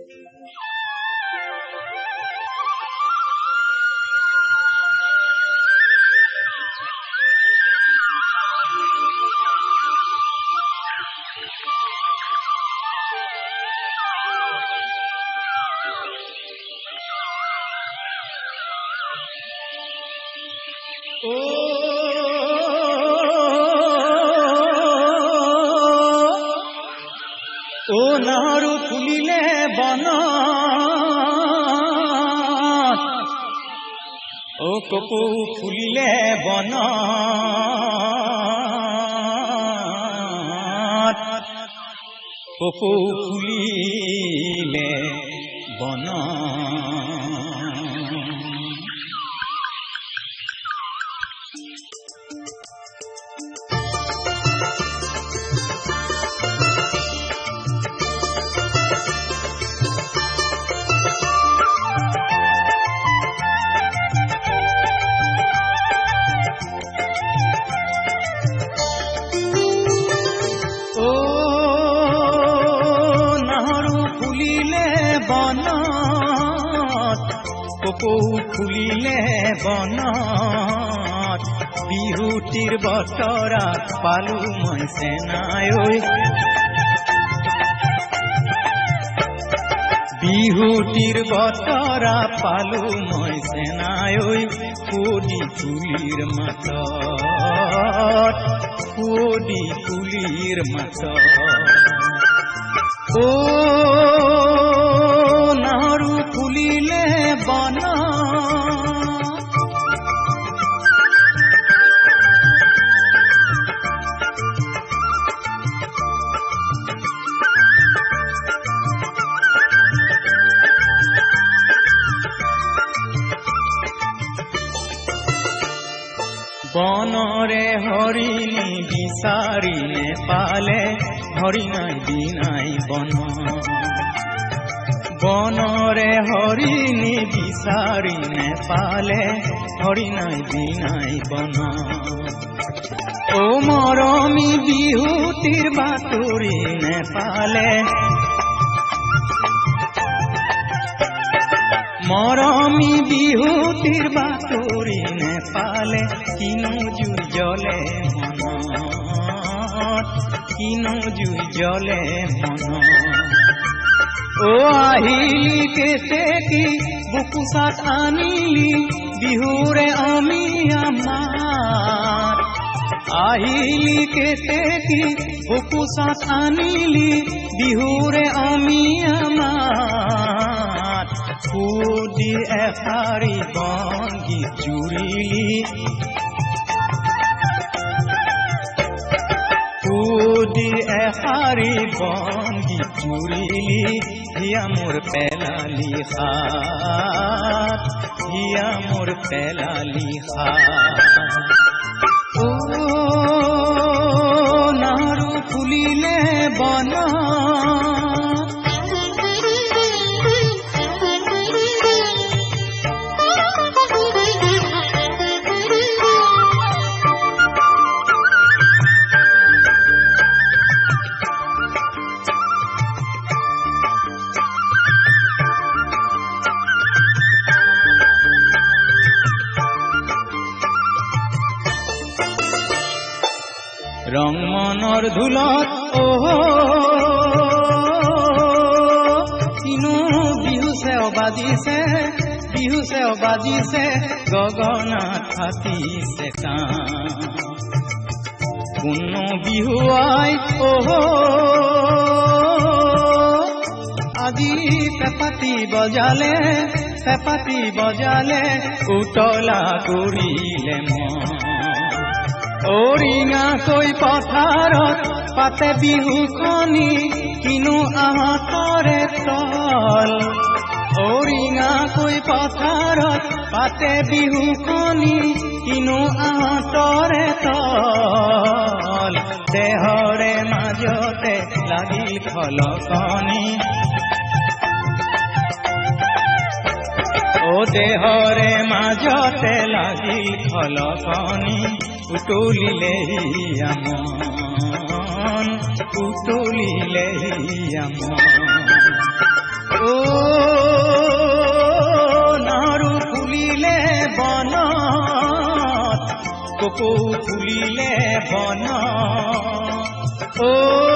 অ নাহৰু ফুলিলে বন, অ কপৌ ফুলিলে বন, কপৌ ফুলিলে বন। কপৌ ফুলিলে বনত, বিহুটিৰ বতৰা পালো মই চেনাই। বিহুটিৰ বতৰা পালো মই চেনাই, সুদি ফুলিৰ মাতত, সুদি ফুলিৰ মাতত। অ নাহৰু ফুলিলে বন, বনৰে হৰিণী বিচাৰি নেপালে, হৰিণাই বিনাই বন। বনৰে হৰিণী বিচাৰি নেপালে, হৰিণাই বিনাই বন। অ মৰমী বিহুটিৰ বাতৰি নেপালে, মৰমী বিহুটিৰ বাতৰি নেপালে, কিনো জুই জ্বলে মনত, কিনো জুই জ্বলে মনত। অ আহিলি কেতেকী বুকুচাত আনিলি বিহুৰে অমিয়া মাত। আহিলি কেতেকী বুকুচাত আনিলি বিহুৰে অমিয়া মাত। সুদি এষাৰি বনগীত জুৰিলি, সুদি এষাৰি বনগীত জুৰিলি, হিয়া মোৰ পেলালি হাত, হিয়া মোৰ পেলালি হাত। অ নাহৰু ফুলিলে বন, ৰং মনৰ ধুলত অ কিনো বিহু চেও বাজিছে, বিহু চেও বাজিছে, গগনাত ফাটিছে কোনো বিহুৱাই। অ আজি পেপাতি বজালে, পেপাতি বজালে, উতলা কৰিলে মন। অৰিঙাকৈ পথাৰত পাতে বিহুখনি, কিনো আহঁতৰে তল। অৰিঙাকৈ পথাৰত পাতে বিহুখনি, কিনো আহঁতৰে তল। দেহৰে মাজতে লাগিল খলকনি, অ দেহৰে মাজতে লাগিল খলকনি, উতলিলে মন, উতলিলে মন। অ কপৌ ফুলিলে বন। অ।